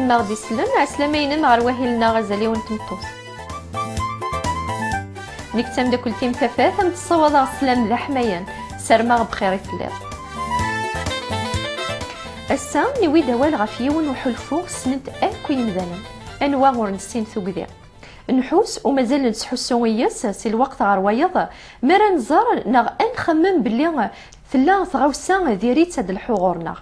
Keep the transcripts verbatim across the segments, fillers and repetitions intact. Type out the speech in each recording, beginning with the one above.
Ma ɣ-d-isellen, ɛeslama-inem ɣer wahil-nneɣ azal-iw n tmeṭṭut. Nekk d tameddakelt-im Tafat, am tessawaḍ-aɣ sslam d aḥmayan. Ssarmeɣ bxir i telliḍ. Ass-a, niwi-d awal ɣef yiwen uḥulfu ssnen-t akk yimdanen. Anwa ur nessin tugdi? Nḥus u mazal nettḥussu yes si lweqt ɣer wayeḍ, mi ara nẓer neɣ ad nxemmem belli tella tɣawsa diri-tt ad d-telḥu ɣur-neɣ.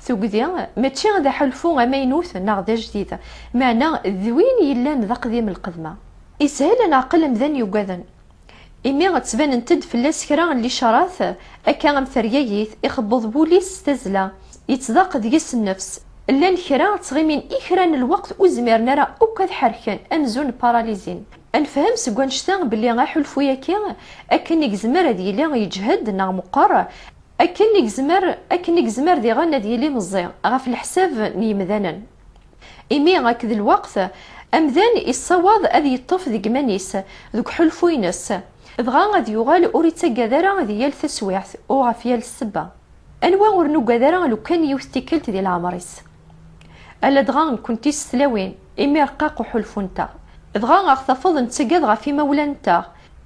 Tugdi mačči d aḥulfu amaynut neɣ d ajdid, meɛna d win yellan d aqdim lqedma. Ishel ad neɛqel amdan yugaden, imi ttbanent-d fell-as kra n licarat, akka am teryagit, ixebbeḍ wul-is s tazzla, yettḍaq deg-s nnefs. Llan kra ttɣimin i kra n lweqt ur zmiren ara akk ad ḥerken, amzun paralizin. Ad nefhem seg wannect-a belli aḥulfu-yagi, akken i yezmer ad yili yeǧhed neɣ meqqer, akken i yezmer, akken i yezmer diɣen ad yili meẓẓi, ɣef leḥsab n yimdanen. Imi, akked lweqt, amdan issawaḍ ad yeṭṭef deg iman-is, deg uḥulfu-ines, dɣa ad yuɣal ur ittaggad ara di yal taswiɛt u ɣef yal ssebba. Anwa ur nugad ara lukan yiwet tikkelt di leɛmer-is? Ala dɣa nekkenti s tlawin, imi rqaq uḥulfu-nteɣ. Dɣa aɣ-tafeḍ nettagad ɣef imawlan-nteɣ,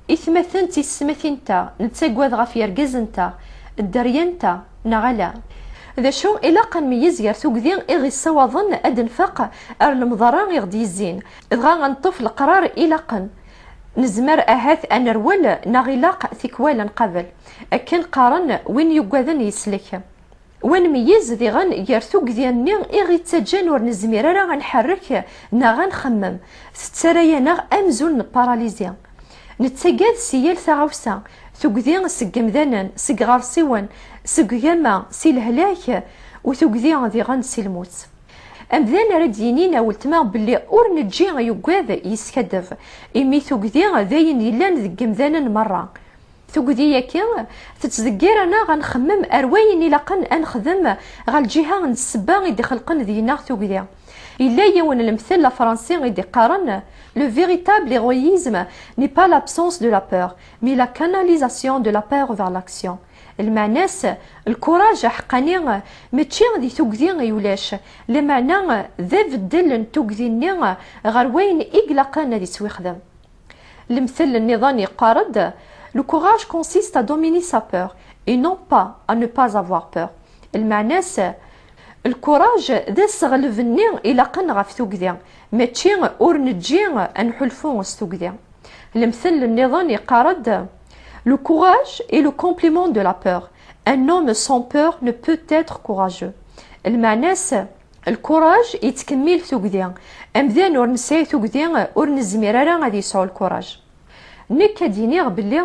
itmaten d tiyessetmatin-nteɣ, nettagad ɣef yergazen-nteɣ, dderya-nteɣ, neɣ ala? D acu, ilaq ad nmeyyez gar tugdi i ɣ-issawaḍen ad nfaq ar lemḍerra i ɣ-d-yezzin, dɣa ad neṭṭef leqrar ilaqen. Nezmer ahat ad nerwel, neɣ ilaq tikwal ad nqabel. Akken qqaren, win yuggaden yeslek. Wa nmeyyez diɣen gar tugdi-nni i ɣ-ittaǧǧan ur nezmir ara ad nḥerrek neɣ ad nxemmem, tettarra-yaneɣ amzun neparalizi. Nettagad si yal taɣawsa, tugdi seg yemdanen, seg iɣersiwen, seg ugama, si lehlak, u tugdi diɣen si lmut. Amdan ara d-yinin a weltma belli ur neǧǧi yuggad yeskaddeb, imi tugdi d ayen yellan deg yemdanen merra. Tugdi-yagi tettdeggir-aneɣ ad nxemmem ar wayen ilaqen ad nexdem ɣer lǧiha n ssebba i d-ixelqen deg-neɣ tugdi. Yella yiwen n lemtel afransi i d-iqqaren: Le véritable héroïsme n'est pas l'absence de la peur, mais la canalisation de la peur vers l'action. Lmeɛna-s, lkuraj aḥeqqani mačči di tugdi i ulac, lameɛna d abeddel n tugdi-nni ɣer wayen i ilaqen ad yettwixdem. Lemtel nniḍen yeqqar-d: Le courage consiste à dominer sa peur et non pas à ne pas avoir peur. Lmeɛna-s, lkuraj d aseɣleb-nni ilaqen ɣef tugdi, mačči ur neǧǧi ad nḥulfu s tugdi. Lemtel nniḍen yeqqar-d: Le courage est le complément de la peur. Un homme sans peur ne peut être courageux. Lmeɛna-s, lkuraj yettkemmil tugdi. Amdan ur nesɛi tugdi, ur nezmir ara ad yesɛu lkuraj. Nekk ad d-iniɣ belli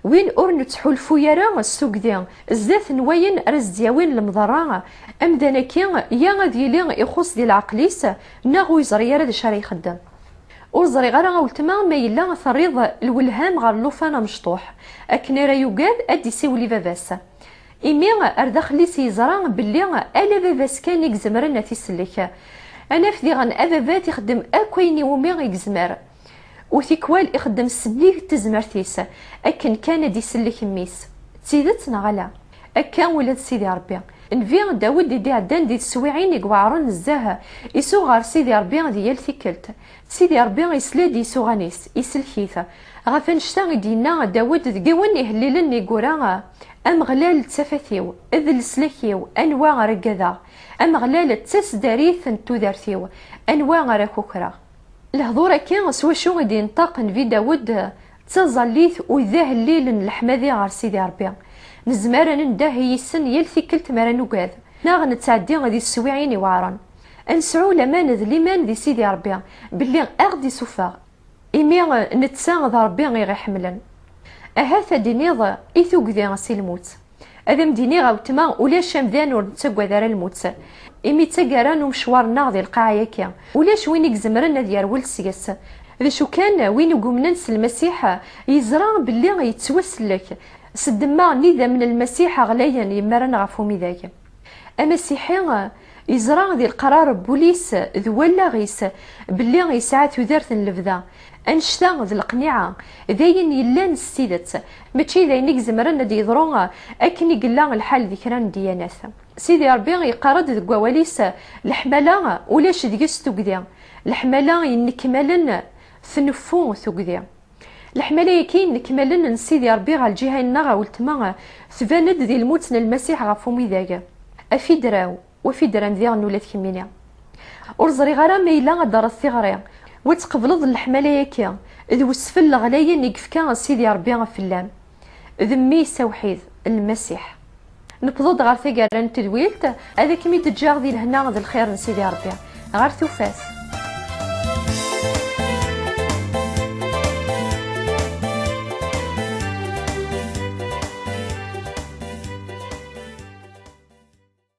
win ur nettḥulfu ara s tugdi zdat n wayen ara s-d-yawin lemḍerra, amdan-agi ya ad yili ixuṣ di leɛqel-is, neɣ ur yeẓri ara d acu ara ixeddem. Ur ẓriɣ ara a weltma ma yella terriḍ lwelham ɣer llufan amecṭuḥ, akken ara yugad ad d-isiwel i baba-s. Imi ar daxel-is yeẓra belli ala baba-s kan i izemren ad t-isellek. Ad naf diɣen ababat ixeddem akk ayen iwumi i yezmer. U tikwal ixeddem s nnig tezmert-is, akken kan ad d-isellek mmi-s. D tidet neɣ ala? Akka ula d Sidi Ṛebbi. Nnbi Dawed i d-iɛeddan di teswiɛin i iweɛṛen nezzeh, isuɣ ɣer Sidi Ṛebbi di yal tikkelt. Sidi Ṛebbi isla-d i isuɣan-is, isellek-it. Ɣef annect-a i d-yenna Dawed deg yiwen ihellilen i yura: Ameɣlal d tafat-iw, d leslak-iw, anwa ara ggadeɣ? Ameɣlal d taseddarit n tudert-iw, anwa ara kukreɣ? Lehdur-agi s wacu i d-yenṭeq Nnbi Dawed, d taẓallit u d ahellil n leḥmadi ɣer Sidi Ṛebbi. Nezmer ad nendeh i yis-sen yal tikkelt mi ara nugad, neɣ nettɛeddi di teswiɛin iweɛṛen. Ad nesɛu laman d liman di Sidi Ṛebbi, belli a ɣ-d-isuffeɣ. Imi netta d Ṛebbi i ɣ-iḥemmlen. Ahat ad d-tiniḍ i tugdi si lmut. Ad am-d-iniɣ a weltma, ulac amdan ur nettaggad ara lmut. Imi d taggara n umecwar-nneɣ di lqaɛa-yagi, ulac win i izemren ad yerwel seg-s. D acu kan, win i yumnen s Lmasiḥ yeẓra belli yettwasellek. S ddemma n idammen n Lmasiḥ ɣlayen yemmaren ɣef umidag. Amasiḥi yeẓra di leqrar n wul-is d wallaɣ-is belli yesɛa tudert n lebda. Annect-a d leqniɛa, d ayen yellan s tidet, mačči d ayen i izemren ad d-yeḍru akken i yella lḥal di kra n ddyanat. Sidi Ṛebbi yeqqar-d deg wawal-is: "Leḥmala ulac deg-s tugdi, leḥmala yennekmalen tneffu tugdi." Leḥmala-agi yennekmalen n Sidi Ṛebbi ɣer lǧiha-nneɣ, a weltma, tban-d di lmut n Lmasiḥ ɣef umidag. Afidraw, wafidram diɣen ula d kemmini. Ur ẓriɣ ara ma yella ad d-terreḍ tiɣri, wa tqebleḍ leḥmala-agi d wesfel leɣlayen i yefka Sidi Ṛebbi fell-am. D mmi-s awḥid, Lmasiḥ. Newweḍ-d ɣer taggara n tedwilt, ad kem-id-ǧǧeɣ di lehna d lxir n Sidi Ṛebbi. Ɣer tufat.